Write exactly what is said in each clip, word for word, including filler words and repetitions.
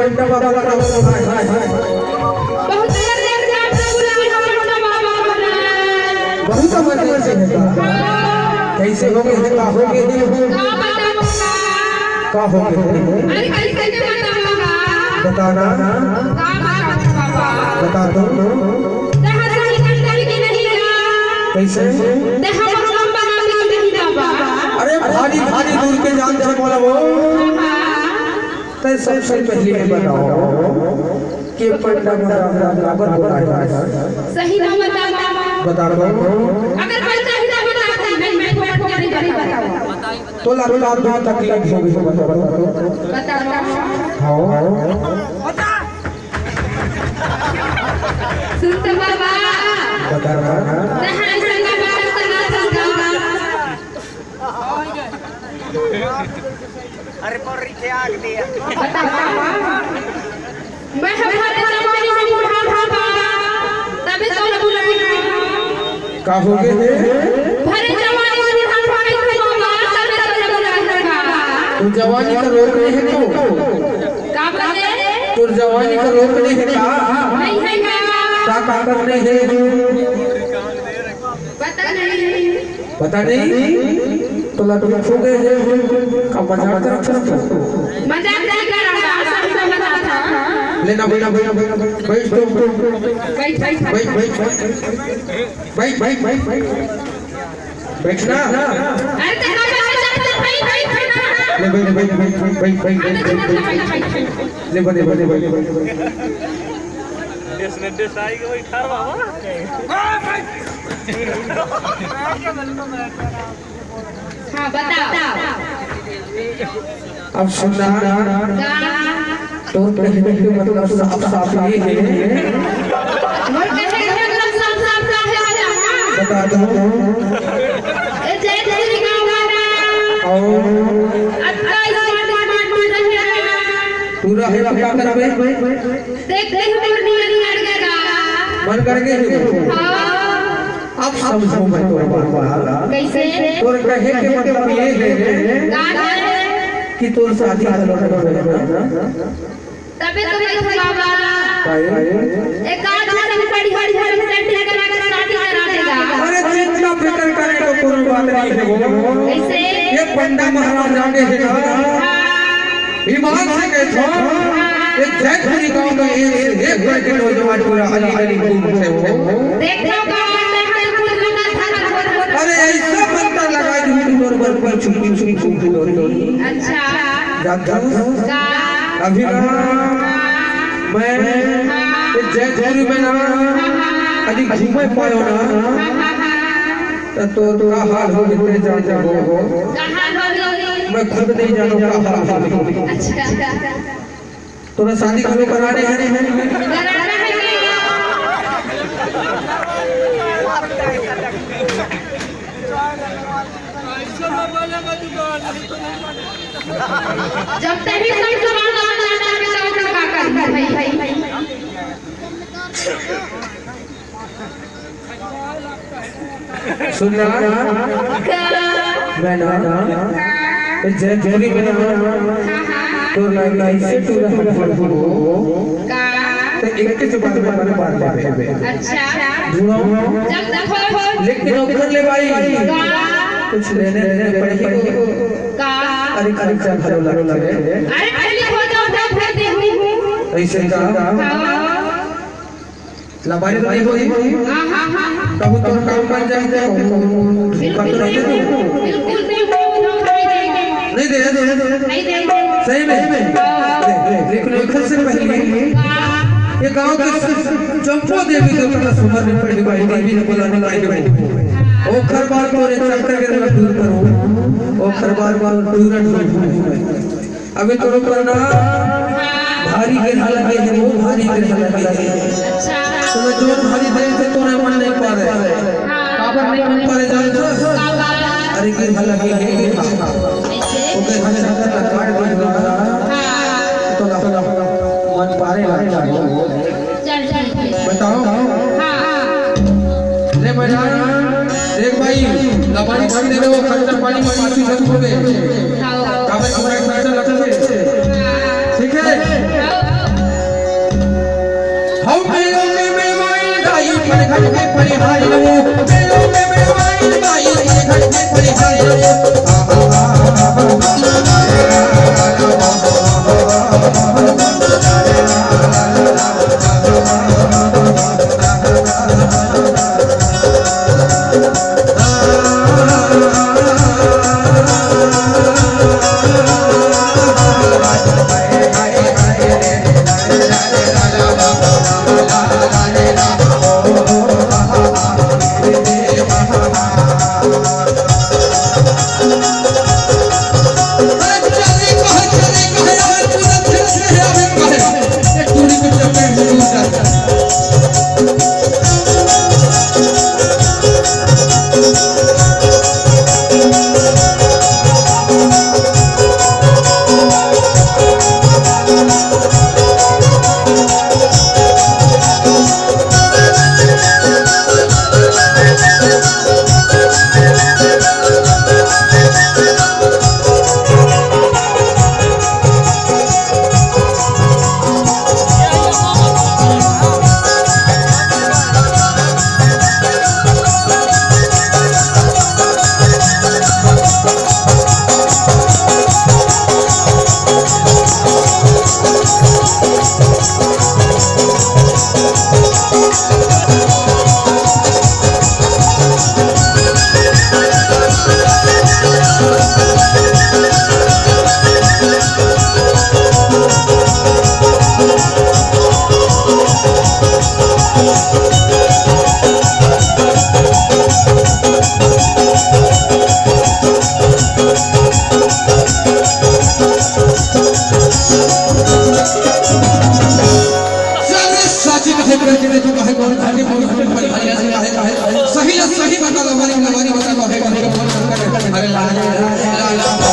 पंडा बाबा का नाम सुना है। बहुत देर देर से आपसे बुला रहा हूँ ना बाबा महाराज। बहुत जबरदस्त है। हाँ। कैसे हो गए हैं, का हो गए हैं? का बताऊँ बाबा? का हो गए हैं? अरे कैसे के बताऊँ बाबा? बताना। का बताऊँ बाबा? बता दो। जहाँ से निकल करके नहीं गया। कैसे? ते हमर बम बना भी नहीं बाबा। अरे भारी भारी दूर के जान से बोला वो। हाँ। तैं सबसे पहले ये बताओ कि पंडा महाराज काबर बुलाए हे? सही ना बता। बता दो। अगर बता ही ना बता, नहीं, मैं फोकट के नहीं बताऊँ। तोला का तकलीफ हो गई, बता दो। बता दो। हाँ। सुन तो बाबा। बता दो। नहीं, सुन बाबा, सुन बाबा। अरे पर रिथे आग दिया। बता, बता। मैं हमारे जवानी में बुढ़ा था बाबा, तबे तो बुलाया। का हो गए हे? भरे जवानी में बुढ़ा था बाबा, तबे तो बुलाया। तोर जवानी का रोग नहीं हे तो? का बोले? तोर जवानी का रोग नहीं हे का? नहीं हे का? का, का कर नहीं हे? पता नहीं। पता नहीं? तोला तो छू गए हे। का मजाक करत हस तू? मजाक नहीं कर रहा, सही में बता था। ले ना, बैठ ना, बैठ ना, बैठ ना, बैठ तो। बैठ, बैठ। बैठ, बैठ, बैठ। बैठ, बैठ, बैठ, बैठ। बैठ ना। अरे तो ना बैठ, बैठ, बैठ, बैठ, बैठ ना। ले, बैठ, बैठ, बैठ। अरे तो ना बैठ, बैठ, बैठ। ले, बैठ, बैठ, बैठ, बैठ। इसने डिसाई के बैठा रहा। हाँ, बताओ। अब सुनना, का? तोर कहने के मतलब साफ साफ ये हे। मोर कहने के मतलब साफ साफ का है, बता दो। ए, जय श्री गाँव वाला। और? अतका smart, smart बोल रहे हैं। पूरा है, अब का करबे? देख, देख, मोर नियर नियर के गा। मन करके ही। हाँ। अब समझो मैं तोर बात। कैसे? तोर कहे के मतलब ये हे का है? कि तोर शादी घलो नहीं होय ना। तबे तो मैं बाबा। भाई। एक आध जन बड़ी बड़ी बड़ी setting करा के शादी करा देगा। अरे चिंता फिकर करे तो कोनो बात नहीं हे वो। कैसे? ये पंडा महाराज आगे हे ना। हाँ। ईमान से कहत हँव, ये जैतपुरी गाँव में एक से एक बढ़ के नौजवान पूरा अली अली घूमथे हो। देखो गाँव में हर कोई लगा था। अरे ऐसा मंत्र लगा दूँ कि तोर बर कोई छुपी छुपी छुपी होती। अच्छा। जादू। का? अभी ना। हाँ। मैं हाँ। ये जैतपुरी में ना हाँ, हाँ, हाँ। कभी घूमे पायो ना। हाँ, हाँ, हाँ। त तोर का हाल होही ते जाने हो। कहाँ होही? मैं खुद नहीं जानों का हाल होही। अच्छा। तोला शादी कब कराने हे? कराना हे। जब तभी सब जवान जवान लड़का के साथ का कर भाई। सुन ना। का? मैं ना, हाँ। ए जय जोरी में ना, हाँ, हाँ। तोर लाइक ऐसे टूरा हम पढ़बो। का? तो एक के बात में बात बात बात है। अच्छा। सुनो। जब तक हो। लेकिन ओकर ले भाई। का? कुछ लेने देने पड़ही। का? अरे खर्चा घलो लगे। अरे खाली हो जाओ तो फिर देखूँ। ऐसे का? हाँ। लबारी तो नहीं होही। हाँ, हाँ, हाँ, हाँ। तब तोर काम बन जाही, तो बिल्कुल, बिल्कुल, बिल्कुल, बिल्कुल, नहीं दे। नहीं दे, नहीं दे। सही में? हाँ। ले, ले, लेकिन एक से पहले हाँ। ये गांव के चंपो देवी देवता का सुमर में पहली बार देवी ने बोला, नहीं, नहीं, नहीं। ओखर बार तोरे चक्कर के मैं दूर करूँ, ओखर बार बार दूर हटूँ। अभी तोर ऊपर ना भारी गिरहा लगे हे, वो भारी गिरहा लगे हे। अच्छा। तो मैं जोर भारी दे से तोरे मन नहीं पा रहे। हाँ। काबर नहीं मन पा रहे जान तो? काबर? अरे गिरहा लगे हे, गिरहा। ऐसे? ओके, अच्छा, अच्छा, काट दे ना। हाँ। तो ना, तो ना, मन पा रहे ना। चल, चल, चल। बताओ। हाँ, हाँ। ले मैं जान, देख भाई, लबारी बन दे दो, खर्चा पानी में माफी सब हो गए। हाँ। काबर तुम्हारे खर्चा लगते हैं। ठीक है? हाँ। सही ला सही बता दो, हमारी, हमारी बता दो, है, है, है, अरे ला, ला, ला, ला, ला।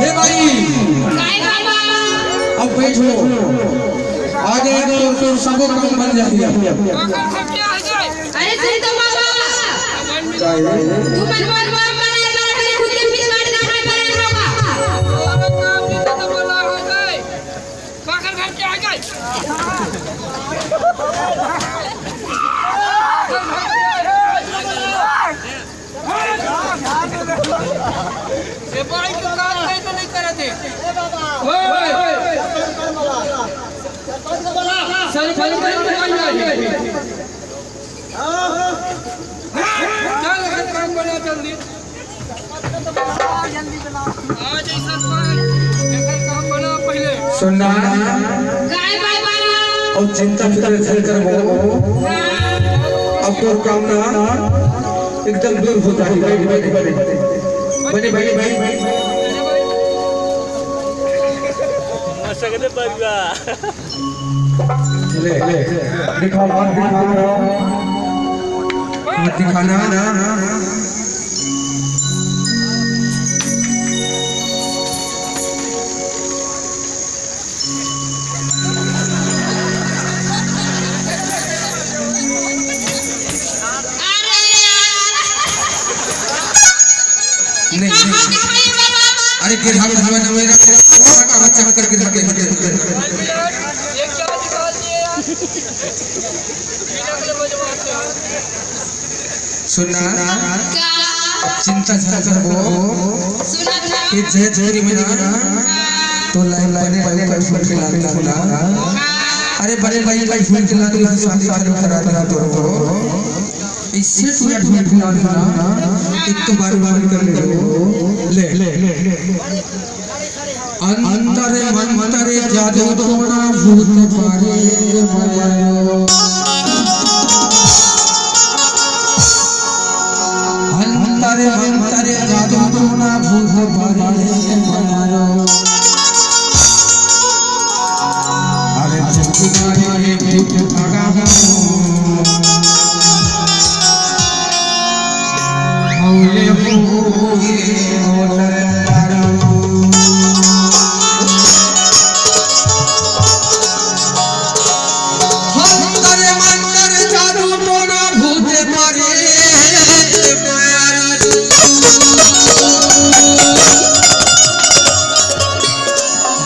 हे भाई, काय बाबा? अब बैठो, आगे तो, तो सबो काम बन जाही। अरे सुन तो बाबा, काय? तू मन मन मन मन मन खुद के पिछवाड़ का है, पर होगा। पागल घर के आ गए। ये भाई तो काम नहीं तो नहीं करे थे। ओए, ओए। सरपंच नहीं तो नहीं करे थे। चल, एकर काम बना जल्दी। आ जाई सरपंच, एकर काम बना पहिले। सुनना। काय बाबा? अउ चिंता फिकर झन करबो। अब तोर काम ना एकदम दूर हो जाही। बने भाई, बने भाई। ले, ले, दिखाओ, हाथ दिखाओ। हाथ दिखाना। नहीं, नहीं। अरे गिरहा के हवा न मेरा, का बच्चा कर गिरहा के। सुनना, का? अब चिंता झन करबो। सुनत हव। ये जय जोरी में ना, तो लाइन बने भाई का सुन के लाइन सुना। अरे बड़े भाई का सुन के लाइन सुना, शादी चालू करा देना तो। इससे तू या ढूंढ ढूंढ ना, एक तो बार बार कर ले। ले, ले, ले। अंतरे मंतरे जादू टोना भूत पारे मायो।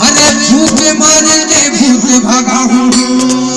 अरे फूंक मार के भूत भगाऊं।